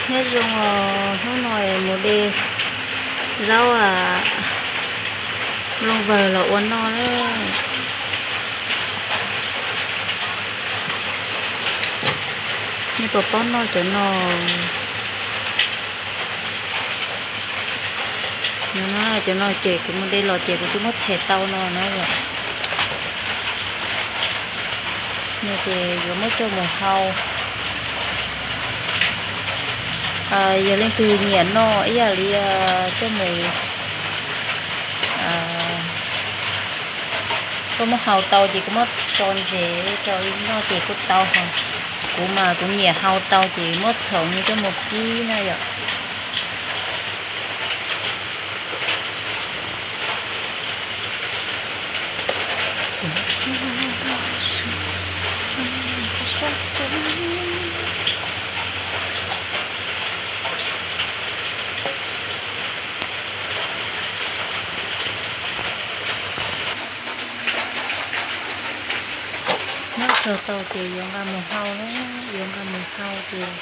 Nyob zoo os, hnub no mus de zaub, a, looj vawg los ua noj na. Nej puas paub noj cov no? Cov no ces kuv mus de los ces kuv twb muab tshem tau no na yom. No ces yuav muab coj mus hau. Yog leej twg nyiam noj ib yam li coj mus, koj muab hau tau ces koj muab tso ntsev rau noj ces kuj tau hos. Kuv mas kuv nyiam hau tau ces muab txhoov coj mus kib na yom. Nyob txog tau ces yuav nqa mus hau na, yuav nqa mus hau ces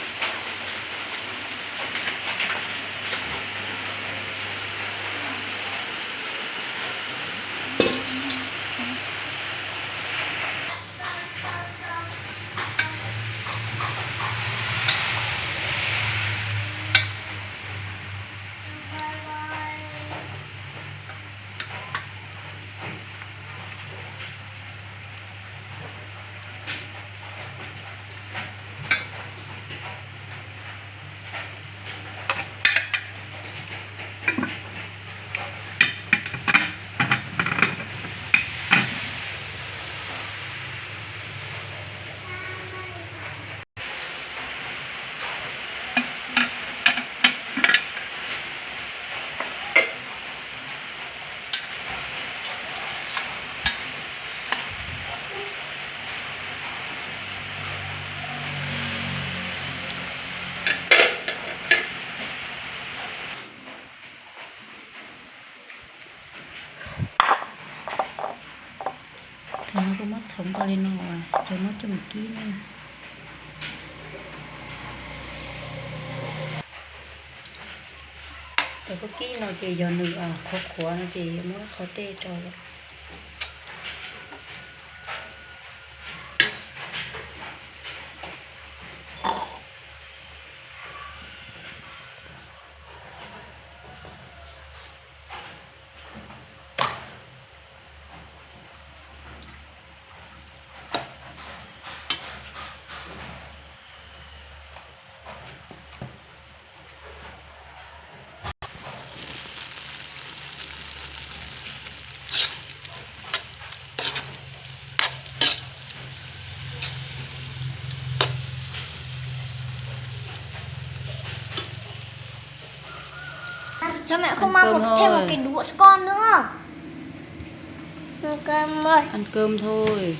Thaum no koj muab txhoov tau li no, ces muab coj mus kib na. Thaum koj kib no ces yog nws qhuav qhuav no ces yuav muab qhov tej rau lawm. Sao mẹ không mang một, thêm một cái đũa cho con nữa? Con ơi. Ăn cơm thôi.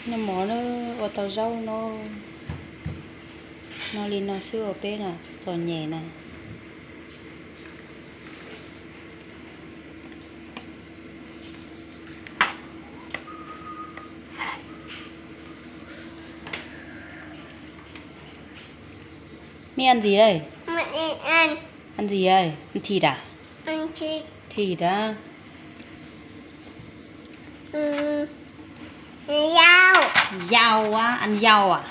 Noj mov na, ua tau zaub no. Noj li no xwb ua peb na, txom nyem na. Mẹ ăn gì đây? Mẹ ăn. Ăn gì đây? Ăn thịt à? Ăn thịt. Thịt à? Dầu. Dầu á, ăn dầu à?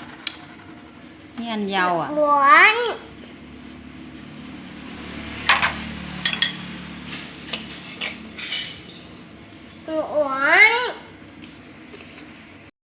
Mẹ ăn dầu à? Muối.